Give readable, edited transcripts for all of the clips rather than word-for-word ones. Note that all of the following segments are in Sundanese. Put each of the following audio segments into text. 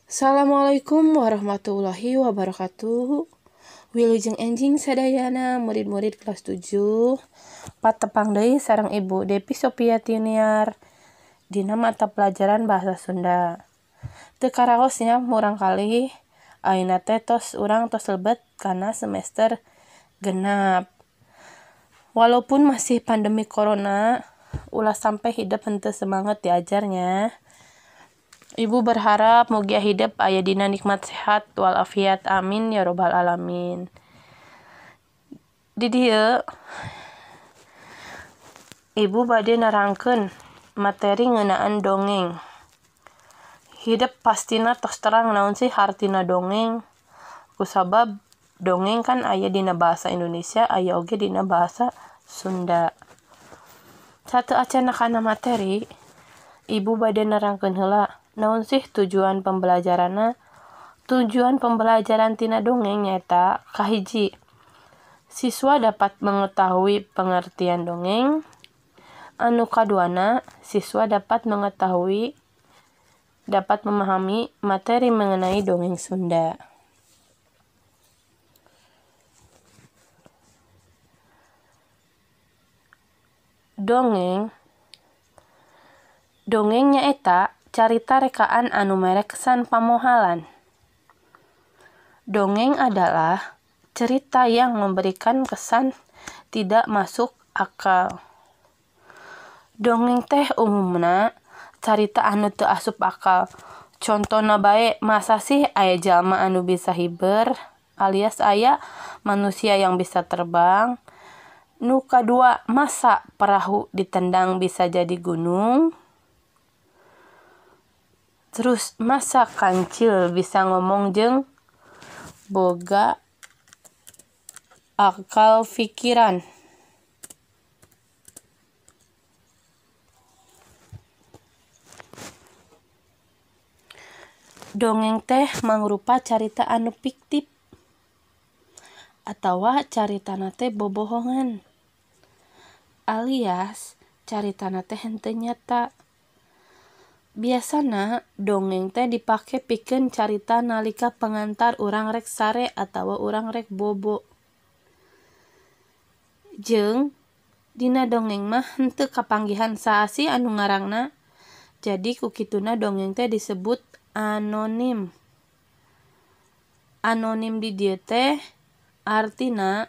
Assalamualaikum warahmatullahi wabarakatuh. Wilujeng enjing sadayana murid-murid kelas 7. Patepang deui sareng Ibu Depi Sopia Tiniar dina mata pelajaran bahasa Sunda. Teu karaos nya murangkalih ayeuna teh tos urang tos lebet kana semester genap. Walaupun masih pandemi corona, ulah sampai hidep henteu semangat diajarnya. Ibu berharap mugia hidep aya dina nikmat sehat walafiat, amin ya robbal alamin. Di dieu Ibu bade nerangkeun materi ngeunaan dongeng. Hidep pastina tos terang naon sih hartina dongeng. Kusabab dongeng kan aya dina bahasa Indonesia, aya oge dina bahasa Sunda. Sateuacanna kana materi, Ibu bade nerangkeun heula naon sih tujuan pembelajaranna. Tujuan pembelajaran tina dongeng nyaeta kahiji, siswa dapat mengetahui pengertian dongeng. Anu kaduana, siswa dapat mengetahui dapat memahami materi mengenai dongeng Sunda. Dongeng Dongeng nyaeta carita rekaan anu mere kesan pamohalan. Dongeng adalah cerita yang memberikan kesan tidak masuk akal. Dongeng teh umumna carita anu teu asup akal. Contona bae, masa sih aya jalma anu bisa hiber alias aya manusia yang bisa terbang. Nu kadua, masa perahu ditendang bisa jadi gunung. Terus masa kancil bisa ngomong jeung boga akal pikiran. Dongeng teh mangrupa carita anu fiktif atawa caritana teh bobohongan alias caritana teh henteu nyata. Biasana dongeng teh dipake pikeun carita nalika pengantar urang rek sare atawa urang rek bobo. Jeung dina dongeng mah henteu kapanggihan saha sih anu ngarangna. Jadi ku kituna dongeng teh disebut anonim. Anonim di dieu teh artina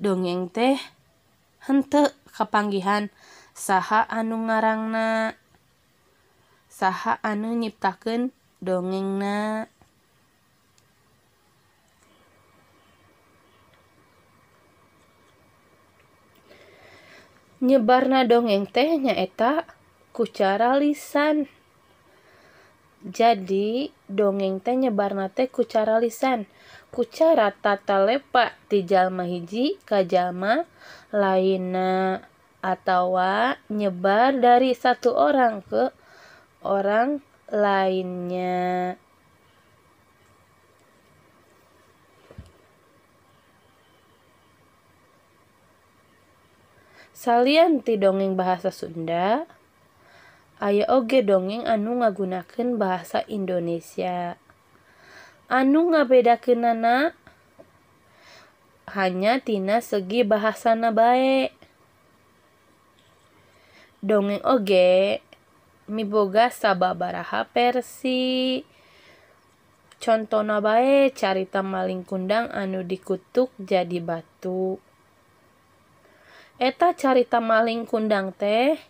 dongeng teh henteu kapanggihan saha anu ngarangna, saha anu nyiptakeun dongengna. Nyebarna dongeng teh nyaeta ku cara lisan. Jadi dongeng teh nyebarna teh ku cara lisan, ku cara tatalepa ti jalma hiji ka jalma lainna atawa nyebar dari satu orang ke orang lainnya. Salian ti dongeng bahasa Sunda, aya oge dongeng anu ngagunakeun bahasa Indonesia. Anu ngabedakeunana hanya tina segi bahasana bae. Dongeng oge miboga sababaraha versi. Contona bae carita maling kundang anu dikutuk jadi batu. Eta carita maling kundang teh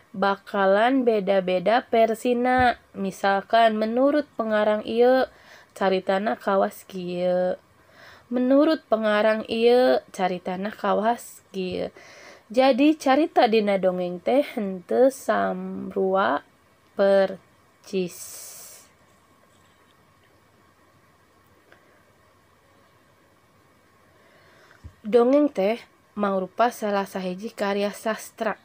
bakalan beda-beda versina. Misalkan menurut pengarang ieu caritana kawas kieu. Menurut pengarang ieu caritana kawas kieu. Jadi carita dina dongeng teh henteu samrua percis. Dongeng teh mangrupa salah sahiji karya sastra.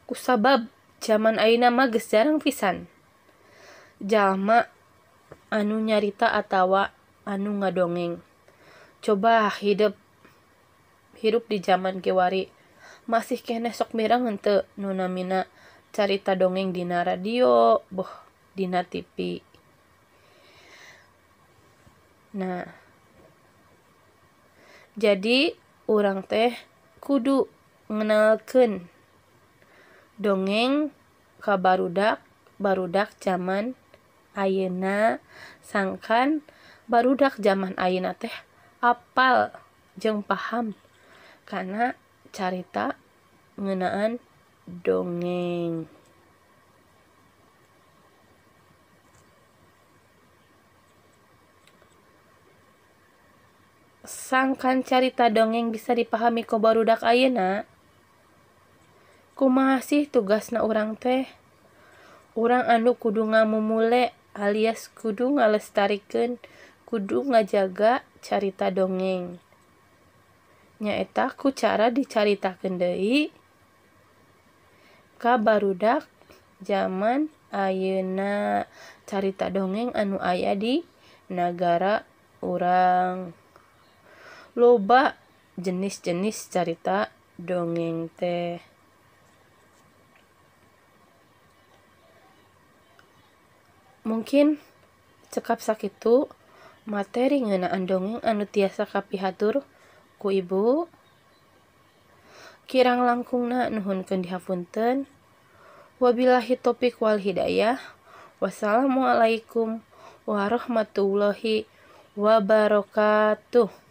Kusabab jaman ayeuna mah geus jarang pisan jalma anu nyarita atawa anu ngadongeng. Coba hidup di jaman kiwari masih keneh sok mireng henteu nu namina carita dongeng dina radio boh dina TV. Nah, jadi urang teh kudu ngenalkeun dongeng ka barudak zaman ayeuna, sangkan barudak zaman ayeuna teh apal jeung paham kana carita ngeunaan dongeng. Sangkan carita dongeng bisa dipahami ku barudak ayeuna, kumaha sih tugasna urang teh? Urang anu kudu ngamumule alias kudu ngalestarikeun, kudu ngajaga carita dongeng. Nyaeta ku cara dicaritakeun deui ka barudak zaman ayeuna, carita dongeng anu aya di nagara urang. Loba jenis-jenis carita dongeng teh. Mungkin cekap sakitu materi ngeunaan dongeng anu tiasa kapihatur ku ibu. Kirang langkungna nuhunkeun dihapunten. Wabillahi taufik wal hidayah. Wassalamualaikum warahmatullahi wabarakatuh.